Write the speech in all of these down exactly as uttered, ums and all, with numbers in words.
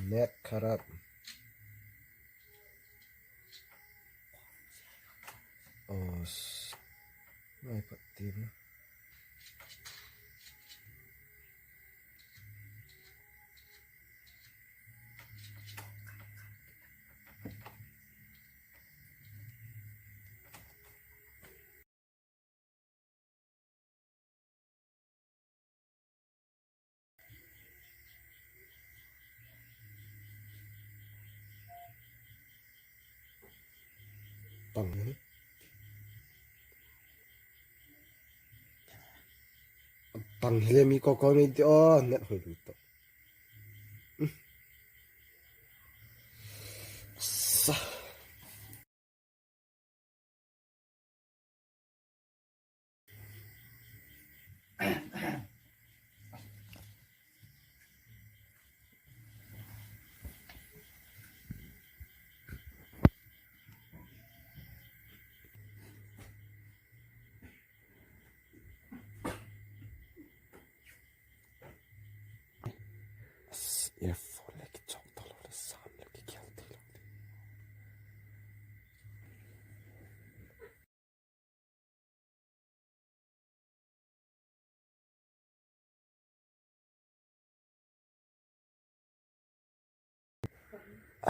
Net kharap. Oh, s-, ngai phat tim. Tang hi. Tang hi le mi ko ko nei ti aw, net hoi lu to. Sa. Earphone le kichawk talo le, sound le kigel talo.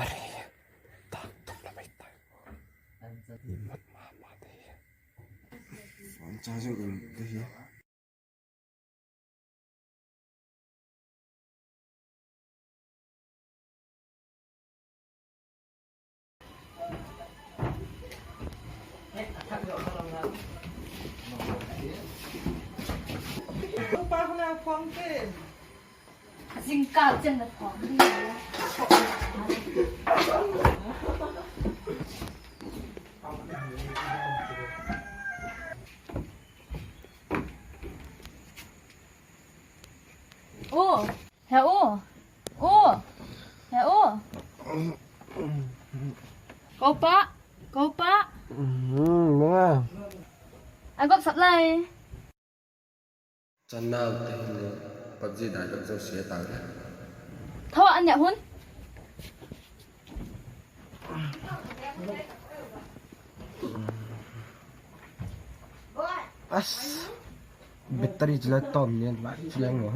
Are, tak tum la mai tai. Imat ma ma te. Phone charging in te hi. Zingkâl chen la phone ding. U, he u, u, he u. Ko pa, ko pa. Manga. A gop sap lai. Chanau te hin lo, PUBG dai tak zo sia ta le. Tho an ne hun. As. Battery chu la tom nen la chu leng lo.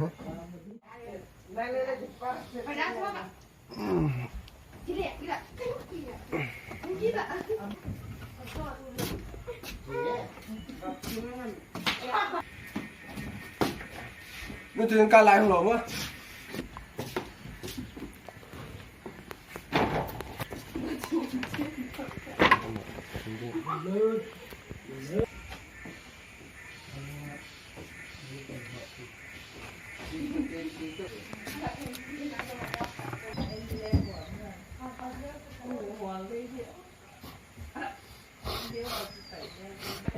Nutin ka lai hung lo ma.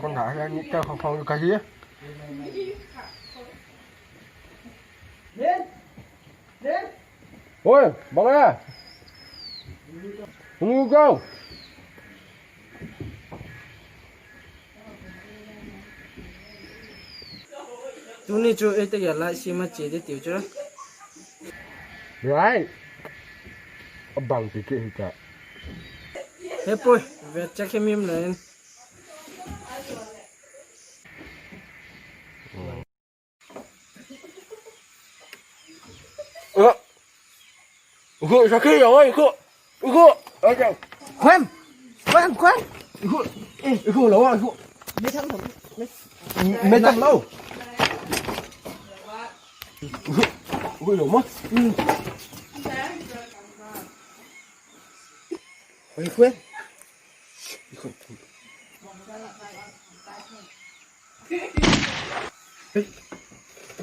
Kon na ni ta khong khong ka hi. Oi, bang a. Hung u ko. Tuni chu ei te gel lai sim a chia di tiu chu. Rai. A bang ti ki hi ta. He poi, ve chak he mim len. Ơ. Khu, sa khi rồi, khu. Khu. Khoan. Khoan, khoan. Khu. Khu lo, khu. Mê thăm thăm. Mê thăm lo. Khu lo ma. Khoan, khoan.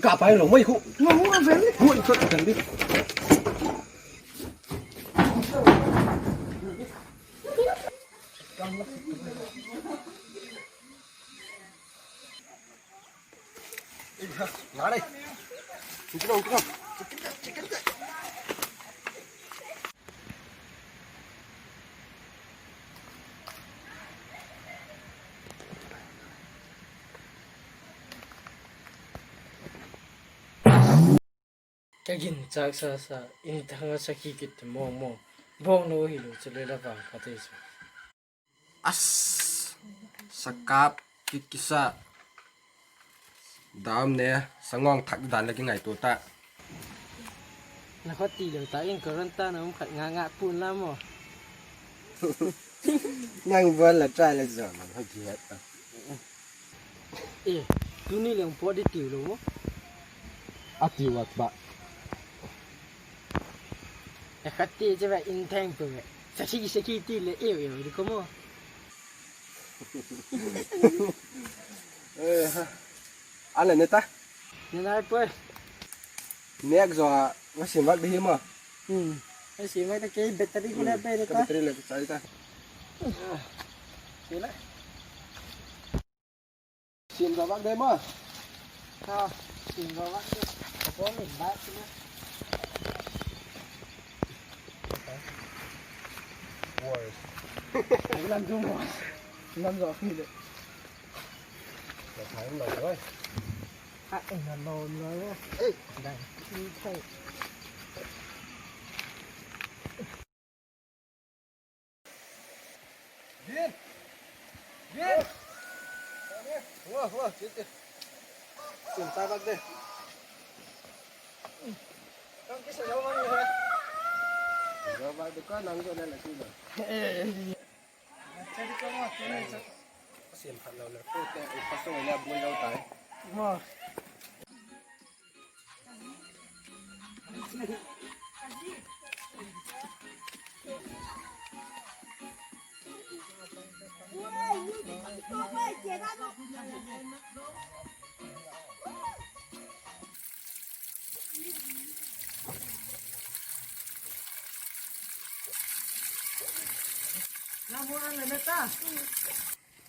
Ka pai lo mai khu. Khu, khu, khu, khu. Ka ginchâk sa sa, inthang a sakhi kit ti maw maw. Bawng no hilo chu le la vang ka thei chu. As, sakap kit kisa. Dam ne, sangawng thak dan le kingaitua ta. Na kha ti lo ta in ka ran ta na um khat nga nga pun la maw. Nang bol la try le zo na kha ki het ta. E, tuni leng pawt di tiu lo maw? A tiu at ba. E khat ti che ba in thang pe ba. Sakhi sakhi ti le eu eu di ko maw. E, ha. A le ne ta. Ne nai poi. Nek zo a, va sim vak di hi maw. Hmm. Va sim vak ta kei battery ku le pe de ta. Battery le chai ta. Kei le. Sim zo vak de maw. Ha, sim zo vak de. Ka pawm in ba sim a. Worse. Lam zo maw. Lam zo khi le. Ka thai lo oi. Ha, ina lo lo. Ei, dai. Ni thai. Gin! Gin! Hua, hua, sit, sit. Sim ta bak de. Kang kisa lo mani he. Lo bak de ka nang jo na la si lo. Sim khat lo le. Ko te u pa so le bul lo tai. Mo.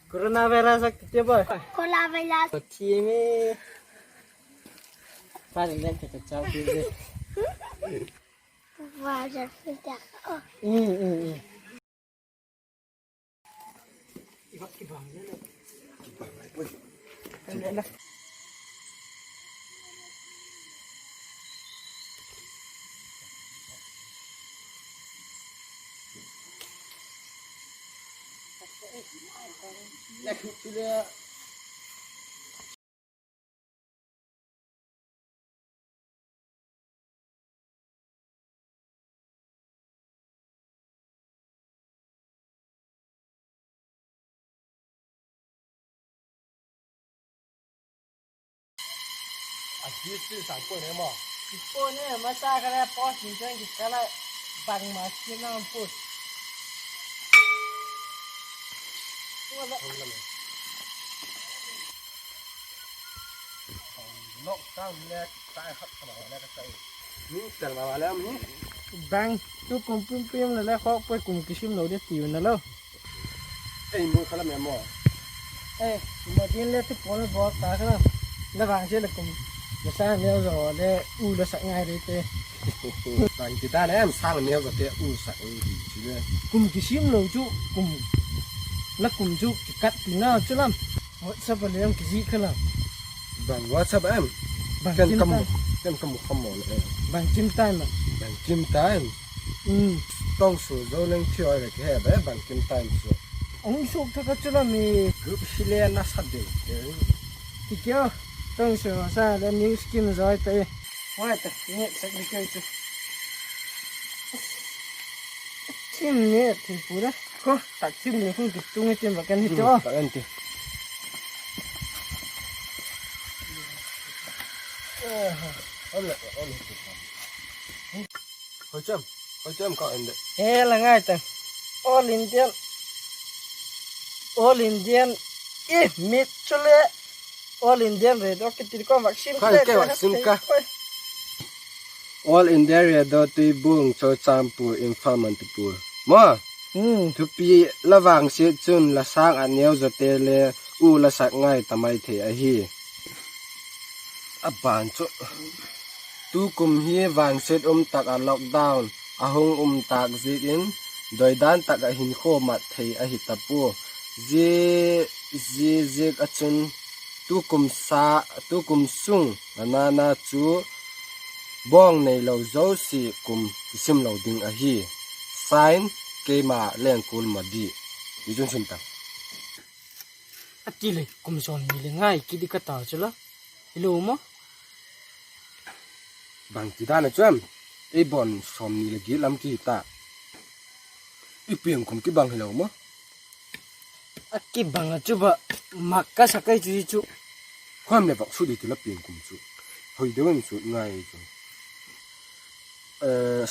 Coronavirus a kiti boy. Coronavirus. Ko thi mi. Pa ring leng ka chau ti de. Virus ni ta. Mm, mm, mm. A ti ti sang ko ne mo. Ko ne masa ka le post ni chen ki ka la bang ma ki na post. Lockdown le tai khat ka ma le ka tai. Ni tel ma le mi. Bang tu kum pum pum le le khok poi kum kisim lo de ti na lo. Ei, mu khala me mo. Ei, mo din le tu pon bo ta khala. La bang se le kum. La sa ne zo le u la sa ngai de te. Bang ti ta ne em sang ne zo te u sa ngai di ti le. Kum kisim lo chu kum. La kum chu ki kat ti na chu lam. WhatsApp le em ki ji khala. Bang WhatsApp em. Bang ken kim kam ta. Ken kam kam mo le. Bang kim ta na. Bang kim ta em. Um. Tong su zo leng thi oi le ke he ba bang kim ta em su. Ong suk tha ka chu la mi. Group si le na sa de. Ti kio. Tong su sa le news kim zoi ta e. Wai ta, ni sak di kai chu. Thim ni thim pu da. Ko, tak thim ni hung ki tung i tim ba kan hi to. Tak an ti. Ole, ole. Hoi cham, hoi cham ka ende. He la ngai ta. All Indian. All Indian. I mit chule. All Indian Radio kiti ko vaccine. Kai ke vaccine ka. All India Radio Tuibung Churachandpur Imphal Manipur. Ma. Hmm. Thupi la vang si chun la sang a neu zote le u la sak ngai ta mai thei ahi. A ban chu, tukum hi vangsiat um tak ah lockdown a hung um tâk ziakin, doidan tak ah hinkhua mat thei ahi ta pua. Zia, zia ziak ah chun, tukum sa, tukum sung a nana chu bawng neilo zosia kum kisim lo ding ahi. Sign, Keima Lengkul Madi. I chun sim ta. A ti le kum sawmni le nga i kit ding ka ta chu la. Hilo maw? Bangti dan a chu em? Ei bawn sawmni le giat lam kihi ta. I pian kum kibang hilo maw? A kibang a chu ba, mak ka sa kai chu chu. Khuam le vak sut di ti la pian kum chu. Hoi deu in sut ngai chu.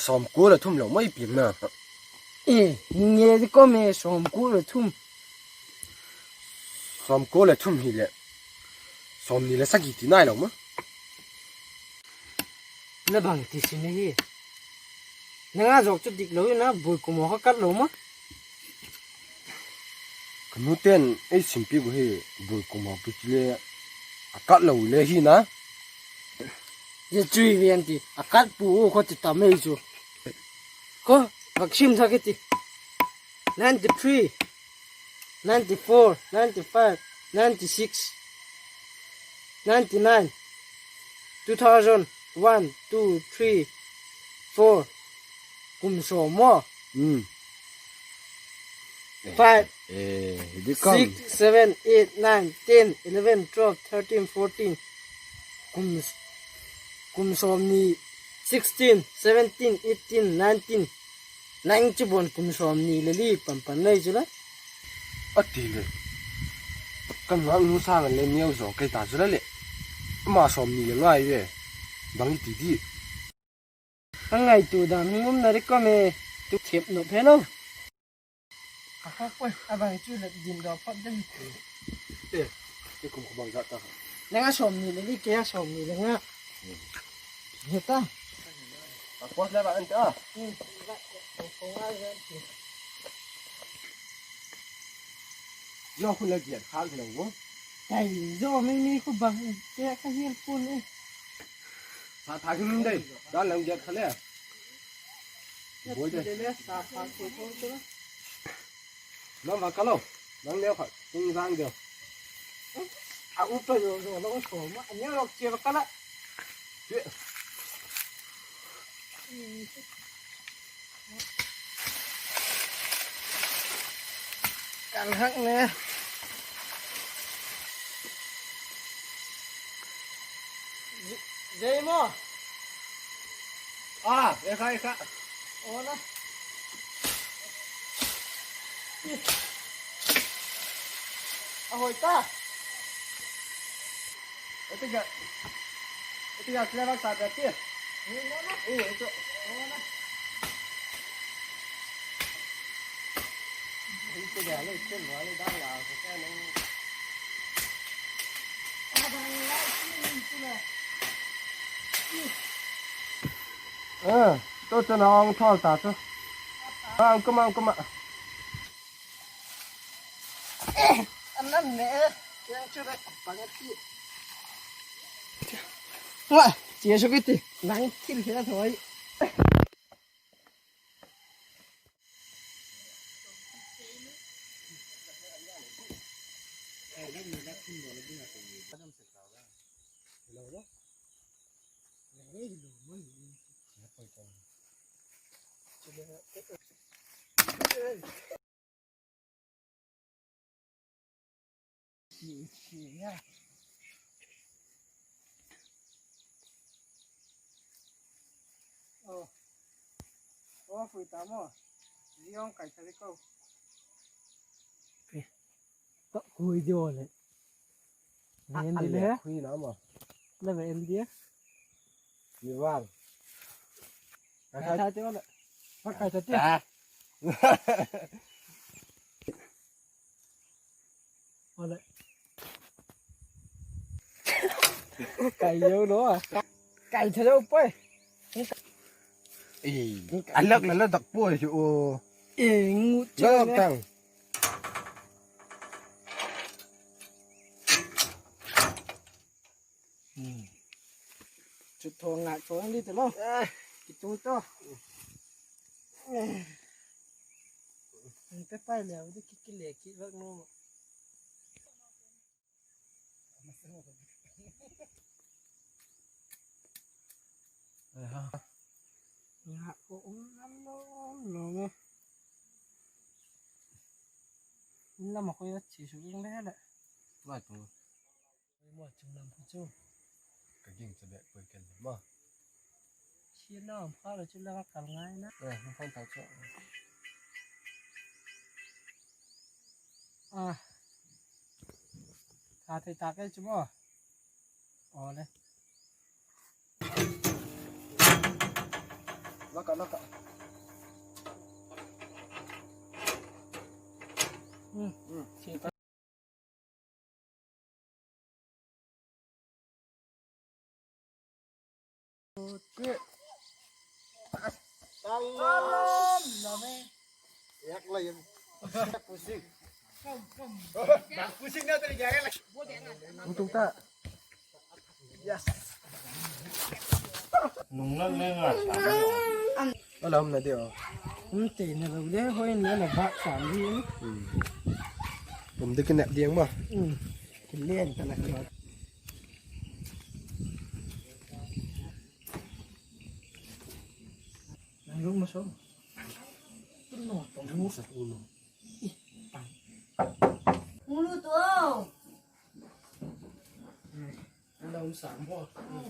Sawmkua le thum lo maw i pianna? E, nge di ko me sawmkua le thum. Sawmkua le thum hileh, sawmni le sagi ti nai lo maw? Na bang ti sim hi. Na nga zawk chu dik lo in a, bui kum haw ka kat lo maw? Ka nute'n ei simpiak uh hi, bui kum haw kiti le a kat lo le hi na. Zia chu i ven ti, a kat pu u khaw ti tam ei chu. Khaw, vak sim thak i ti. Ninety three, ninety four, ninety five, ninety six, ninety nine, two thousand, one, two, three, four, kum sawm maw? Five, six, seven, eight, nine, ten, eleven, twelve, thirteen, fourteen, kum, kum sawmni, sixteen, seventeen, eighteen, nineteen, nine chu bawn kum sawmni le li pan pan nei chu la. A ti le, ka ngaknu sâng a le neu zaw kei ta chu la leh, ama sawmni le nga i ve, bang i ti di. A ngaitua dan hung um na ri ka me, tu thep nop helo. A kha poi, a bang chu le din daw phot de. E, i kum khu bang zat ta. Le nga sawmni le li, kei a sawmni le nga. He ta. A kos le ba an ta. Zo khu le giat khâk lo vo. Kai zo mi mi khu bang te ka hial pun e. Sa tha hi min dei. Dan lang giat kha le. Boi de. Sa tha khu pun chu. Nang va ka lo. Nang neu kha. Tung zang deu. A upa zo zo lo ko ma. Neu lo chia va ka la. Kal hak ne. Zei maw? A, e kha, e kha. Aw na. A hoi ta. Eti ga, eti ga clear sa da ti. Ni na na. U, eti. Aw na. Eti ga le chen wa le dang la ko ka na. A, to to na ong thol ta to. Ang kuma, ang kuma. An nan ne, yang chu le, pang a ti. Wa, chia su kiti, nang thil hia thoi. Aw, aw, hui ta maw. Ziong kai ta di ko. Ka hui di aw le. Hui na maw. La ve en dia. Ni wal. Kai ta ti aw le. Kai ta ti. Ole. Kai yo lo a. Kai tha lo poi. Ei, a lak la la dak poi chu o. Ei, ngut chu lak tang. Hmm. Chu thong ngak thong li te lo. Kitung to. Ang pe pai le di ki ki le ki vak no. Ngak ko um lam lo lo me. Lam a ko ya chi su ing le le. Mai tu. Mo chung lam khu chu. Ka ging chu bek pui ken mo. Chia na um kha lo chu la ka kal ngai na. Eh, hung phone tau chu. Ah. Tha thei ta ke chu mo. Aw le. Laka, laka. Hmm. Hmm. Tung ta. Yes. Nung lang le nga. Ala um na dia. Um te na lo le hoi na na bak sam ni. Hmm. Um de kinep diang ma. Hmm. Kin len ta na. Nang lung ma so. Tun no, tun no. Sa ulo. Ulu tu. Lam sam bo.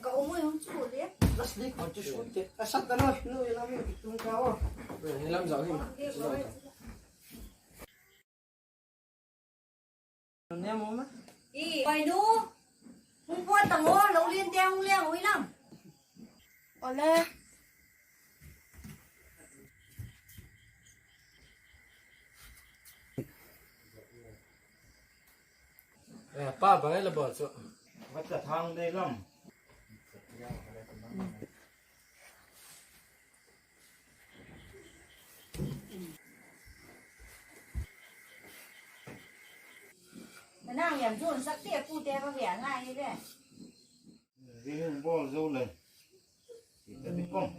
Ka umui hung chu le. Last week hung chu shoot te. Ka sat ta lo. No, lam tung ka o. Lam zau hi. Oi nu, hung puan ta maw, lo lian te hung leng ui lam. Ole. Eh, pa, bang ai la bawl chu. Vat ta thang dei lam. Nang yan zun sak te pu te ba via ngai ve. Ri hung bawl zo le. Ti ta di kong.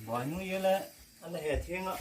Bai nu ye le, ana he thiang a.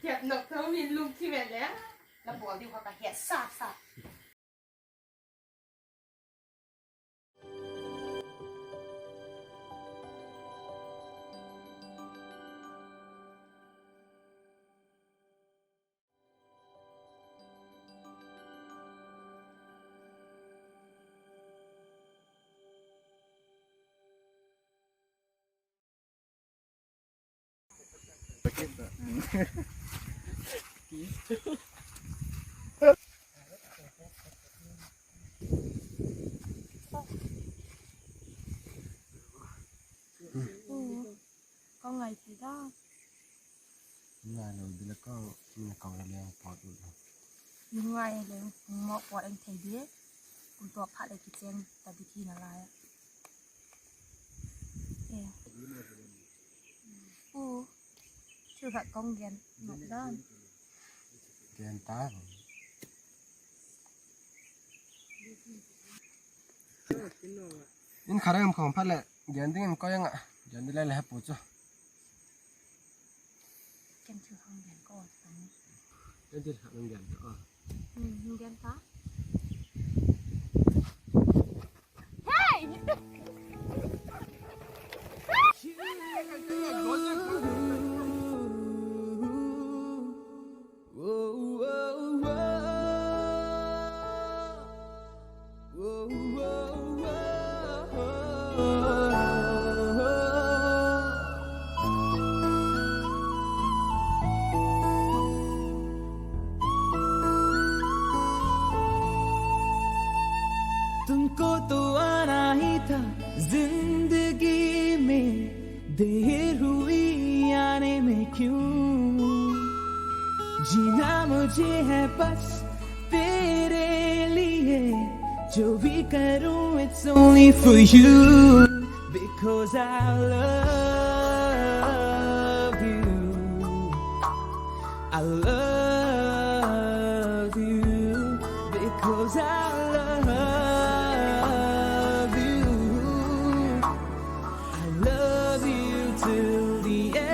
Thiam nok tho min lum thi ve le. La bawl diu kha ka hiat sa sa. Ka ngai thei da. Ngai lo di la ka, na ka la leng pawt u. Ngai leng mo pawt eng thei di. Kum tua phat le kicheng ta di ki na lai. Eh. U. Chu khat kong gen nok dan. Gen ta. In khat a um khawm phat leh gen ding in koi ang a, gen ding le le he pu chu. Ken thil hang gen ko. Ken thil hang gen ta. Hmm, hang gen ta. Hey! तुमको तो आना ही था जिंदगी में, देर हुई आने में क्यों? जीना मुझे है बस तेरे लिए, जो भी करूँ, it's only for you. Because I love you. I love you. Because I love you. I love you till the end.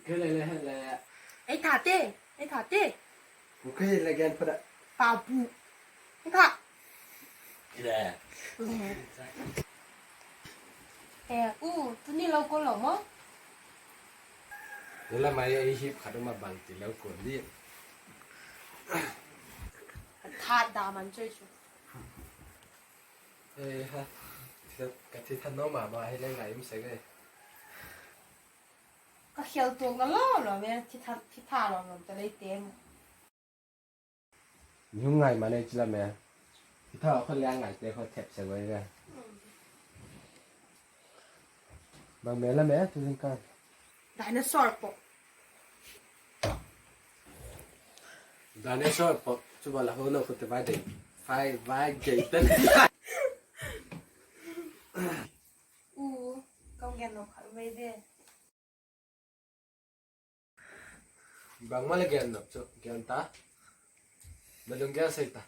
Kei le le he le. Ei tha te, ei tha te. Kei le gen pha da. Pau pu. Ei tha. Kei le. Eh, u, tuni lo ko lo mo? Ni la mai ei hip khat ma bang ti lo ko di. Tha da man choi chu. Eh, ha. Ka thi tha no ma ma hi le ngai um se ngai. Ka khel tuak na lo lo me, thi tha, thi tha lo lo ta lei te. Mi hung ngai ma nei chi la me. Thi tha kho le ngai te kho thep se ngai ve. Bang me la me, tu zing ka. Dinosaur po. Dinosaur po, chu ba la ho no ko te vai dei. Vai, vai dei te. U, kong gen lo kha ve de. Bangma le gen nop chu, gen ta. Na lunggel sei ta.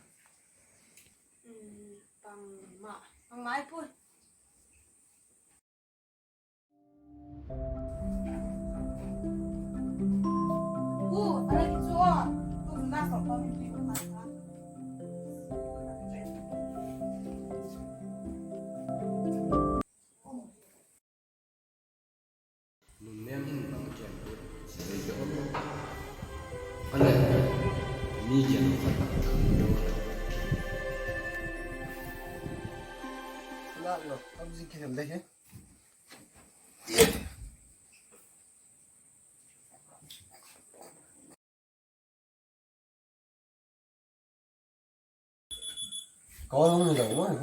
Bangma, bangma i pui. U, a la ki chu a. Tu na so pa mi ki ma ta. Nunnem hin bang gen u, sei deu. A le, mi gen u khat bang gen u khat. La lo, PUBG ki hem de hi. Ka hung lo maw?